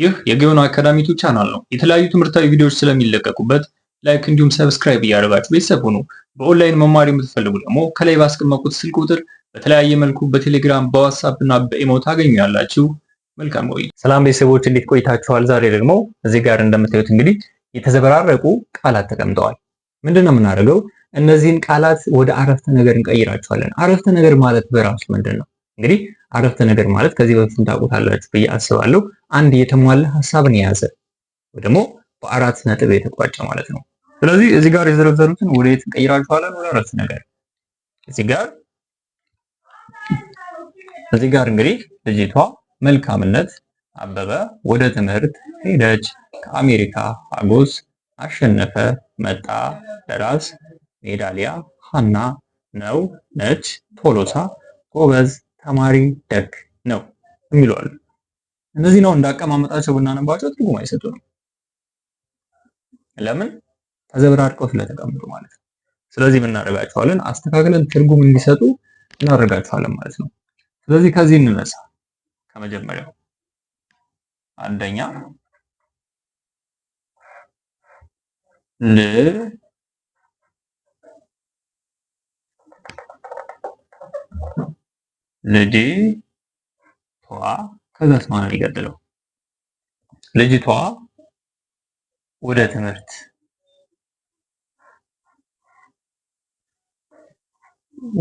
ይህ የግዮን አካዳሚ ዩቲዩብ ቻናል ነው። የተለያዩ ትምህርታዊ ቪዲዮዎች ስለሚለቀቁበት like እንዲሁም subscribe እያደረጋችሁ ቤተሰብ ሁኑ። በኦንላይን መማር የምትፈልጉ ደግሞ ከላይ ባስቀመጥኩት ስልክ ቁጥር በተለያየ መልኩ በቴሌግራም፣ በዋትስአፕ እና በኢሞ ታገኙኛላችሁ። መልካም ቆይታ። ሰላም ቤተሰቦች፣ እንዴት ቆይታችኋል? ዛሬ ደግሞ እዚህ ጋር እንደምታዩት እንግዲህ የተዘበራረቁ ቃላት ተቀምጠዋል። ምንድን ነው የምናደርገው? እነዚህን ቃላት ወደ አረፍተ ነገር እንቀይራቸዋለን። አረፍተ ነገር ማለት በራሱ ምንድን ነው? እንግዲህ አረፍተ ነገር ማለት ከዚህ በፊት ታውቁታላችሁ ብዬ አስባለሁ። አንድ የተሟላ ሀሳብን የያዘ ወይ ደግሞ በአራት ነጥብ የተቋጨ ማለት ነው። ስለዚህ እዚህ ጋር የዘረዘሩትን ወደ የት እንቀይራቸዋለን? ወደ አረፍተ ነገር። እዚህ ጋር እንግዲህ ልጅቷ መልካምነት አበበ ወደ ትምህርት ሄደች፣ ከአሜሪካ ሀጎስ አሸነፈ፣ መጣ፣ ደራስ፣ ሜዳሊያ፣ ሀና፣ ነው፣ ነች፣ ቶሎሳ፣ ጎበዝ፣ ተማሪ፣ ደግ ነው የሚሉ አሉ። እነዚህ ነው እንዳቀማመጣቸው ብናነባቸው ትርጉም አይሰጡንም። ለምን? ተዘበራርቀው ስለተቀመጡ ማለት ነው። ስለዚህ ምን እናደርጋቸዋለን? አስተካክለን ትርጉም እንዲሰጡ እናደርጋቸዋለን ማለት ነው። ስለዚህ ከዚህ እንነሳ። ከመጀመሪያው አንደኛ ል ልጅቷ ከዛስ ማን ነው የሚቀጥለው? ልጅቷ ወደ ትምህርት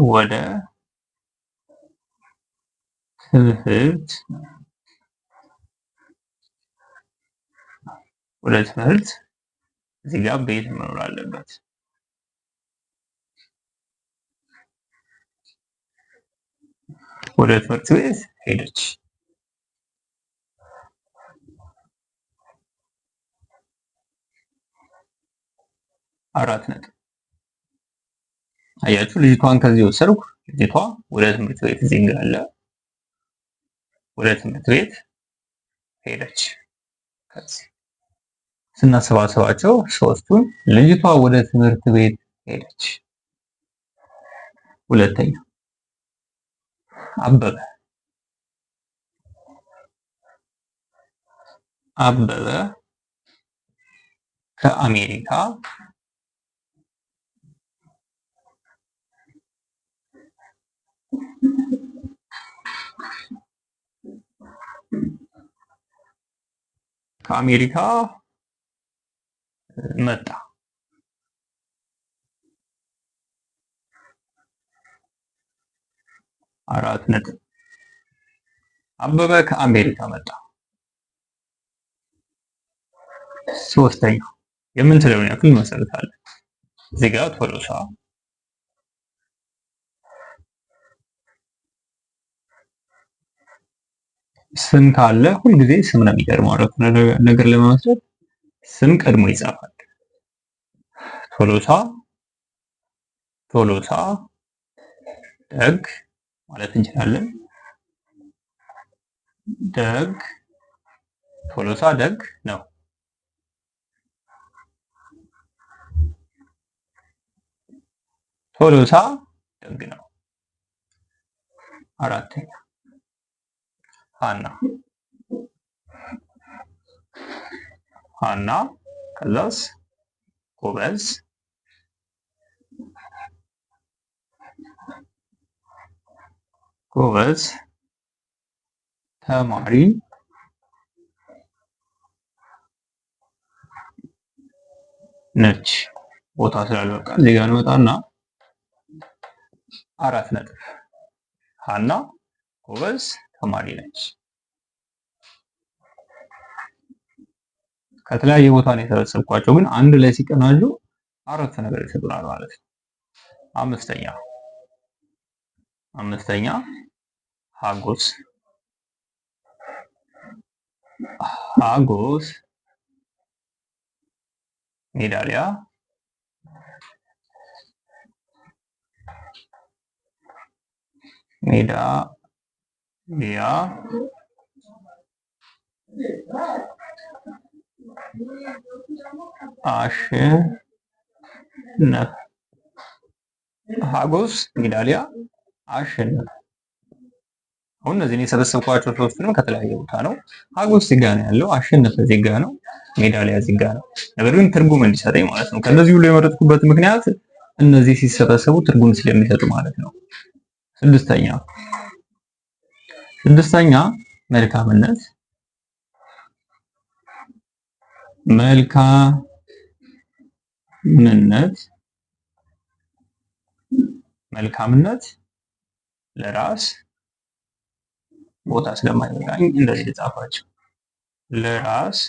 ወደ ትምህርት ወደ ትምህርት እዚህ ጋር ቤት መኖር አለበት። ወደ ትምህርት ቤት ሄደች። አራት ነጥብ። አያችሁ፣ ልጅቷን ከዚህ ወሰድኩ። ልጅቷ ወደ ትምህርት ቤት እዚህ ጋር አለ። ወደ ትምህርት ቤት ሄደች። ከዚህ ስናሰባስባቸው ሶስቱን ልጅቷ ወደ ትምህርት ቤት ሄደች። ሁለተኛ አበበ አበበ ከአሜሪካ ከአሜሪካ መጣ። አራት ነጥብ። አበበ ከአሜሪካ መጣ። ሶስተኛ የምንችለውን ያክል እንመሰርታለን። እዚህ ጋር ቶሎሳ ስም ካለ ሁልጊዜ ስም ነው የሚቀድመው። አረፍተ ነገር ለመመስረት ስም ቀድሞ ይጻፋል። ቶሎሳ ቶሎሳ ደግ ማለት እንችላለን። ደግ ቶሎሳ ደግ ነው። ቶሎሳ ደግ ነው። አራተኛ ሀና ሀና ከዛስ ጎበዝ ጎበዝ ተማሪ ነች። ቦታ ስላልበቃ እዚህ ጋር እንመጣና አራት ነጥብ። ሀና ጎበዝ ተማሪ ነች። ከተለያየ ቦታ ነው የሰበሰብኳቸው፣ ግን አንድ ላይ ሲቀናጁ አረፍተ ነገር ይሰጡናል ማለት ነው። አምስተኛ አምስተኛ ሀጎስ ሀጎስ ሜዳሊያ ሜዳሊያ አሸነፈ። ሀጎስ ሜዳሊያ አሸነፈ። አሁን እነዚህን የሰበሰብኳቸው ሶስቱንም ከተለያየ ቦታ ነው። ሀጎስ እዚህ ጋ ነው ያለው፣ አሸነፈ እዚህ ጋ ነው፣ ሜዳሊያ እዚህ ጋ ነው። ነገር ግን ትርጉም እንዲሰጠኝ ማለት ነው። ከእነዚህ ሁሉ የመረጥኩበት ምክንያት እነዚህ ሲሰበሰቡ ትርጉም ስለሚሰጡ ማለት ነው። ስድስተኛ ስድስተኛ መልካምነት መልካምነት መልካምነት ለራስ ቦታ ስለማይበቃኝ እንደዚህ ልጻፋቸው ለራስ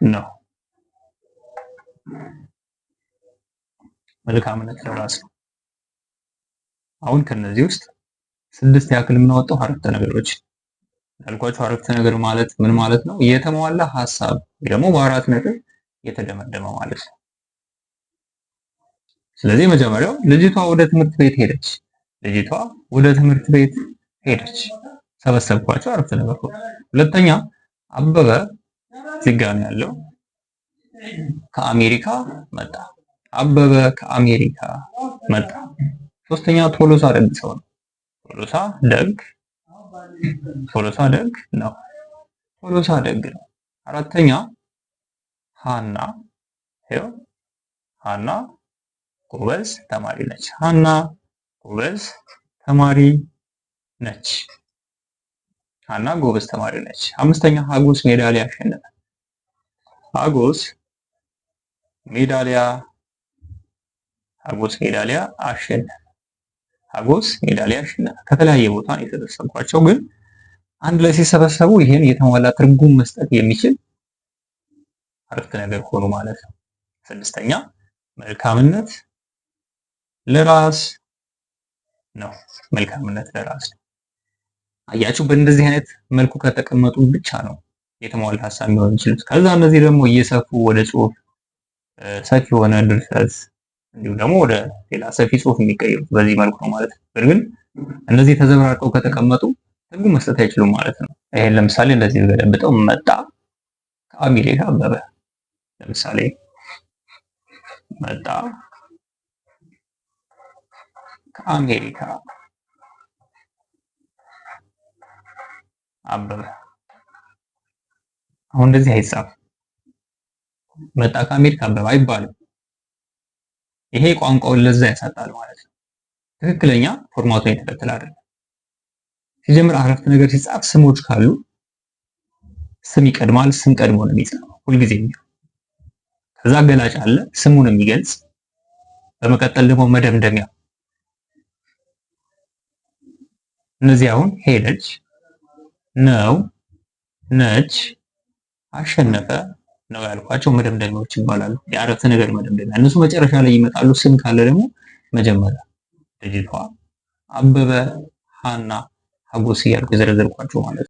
ነው። መልካምነት ለራስ ነው። አሁን ከነዚህ ውስጥ ስድስት ያክል የምናወጣው አረፍተ ነገሮች ያልኳቸው አረፍተ ነገር ማለት ምን ማለት ነው? የተሟላ ሀሳብ ደግሞ በአራት ነጥብ የተደመደመ ማለት ነው። ስለዚህ መጀመሪያው ልጅቷ ወደ ትምህርት ቤት ሄደች። ልጅቷ ወደ ትምህርት ቤት ሄደች። ሰበሰብኳቸው፣ አረፍተ ነገር። ሁለተኛ አበበ እዚህ ጋ ነው ያለው፣ ከአሜሪካ መጣ። አበበ ከአሜሪካ መጣ። ሶስተኛ ቶሎሳ ደግ ሰው ነው። ቶሎሳ ደግ ቶሎሳ ደግ ነው። ቶሎሳ ደግ ነው። አራተኛ ሃና ይኸው ሃና ጎበዝ ተማሪ ነች። ሃና ጎበዝ ተማሪ ነች። ሃና ጎበዝ ተማሪ ነች። አምስተኛ ሀጎስ ሜዳሊያ አሸነፈ። ሀጎስ ሜዳሊያ ሀጎስ ሜዳሊያ አሸነፈ። ሀጎስ ሜዳሊያ አሸነፈ። ከተለያየ ቦታ ነው የሰበሰብኳቸው፣ ግን አንድ ላይ ሲሰበሰቡ ይሄን የተሟላ ትርጉም መስጠት የሚችል አረፍተ ነገር ሆኖ ማለት ነው። ስድስተኛ መልካምነት ለራስ ነው። መልካምነት ለራስ ነው። አያችሁ፣ በእንደዚህ አይነት መልኩ ከተቀመጡ ብቻ ነው የተሟላ ሀሳብ የሚሆን የሚችሉት። ከዛ እነዚህ ደግሞ እየሰፉ ወደ ጽሁፍ ሰፊ የሆነ ድርሰት እንዲሁም ደግሞ ወደ ሌላ ሰፊ ጽሁፍ የሚቀይሩት በዚህ መልኩ ነው ማለት ነው። ግን እነዚህ ተዘበራርቀው ከተቀመጡ ትርጉም መስጠት አይችሉም ማለት ነው። ይሄን ለምሳሌ እንደዚህ ገለብጠው መጣ ከአሜሪካ አበበ ለምሳሌ መጣ ከአሜሪካ አበበ። አሁን እንደዚህ አይጻፍ። መጣ ከአሜሪካ አበበ አይባልም። ይሄ ቋንቋውን ለዛ ያሳጣል ማለት ነው። ትክክለኛ format ኡን የተከተለ አይደለም። ሲጀምር አረፍተ ነገር ሲጻፍ ስሞች ካሉ ስም ይቀድማል። ስም ቀድሞ ነው የሚጻፈው ሁልጊዜ። ከዛ ገላጭ አለ ስሙን የሚገልጽ። በመቀጠል ደግሞ መደምደሚያ። እነዚህ አሁን ሄደች፣ ነው፣ ነች፣ አሸነፈ ነው ያልኳቸው መደምደሚያዎች ይባላሉ። የአረፍተ ነገር መደምደሚያ እነሱ መጨረሻ ላይ ይመጣሉ። ስም ካለ ደግሞ መጀመሪያ ልጅቷ፣ አበበ፣ ሃና፣ ሀጎስ እያልኩ የዘረዘርኳቸው ማለት ነው።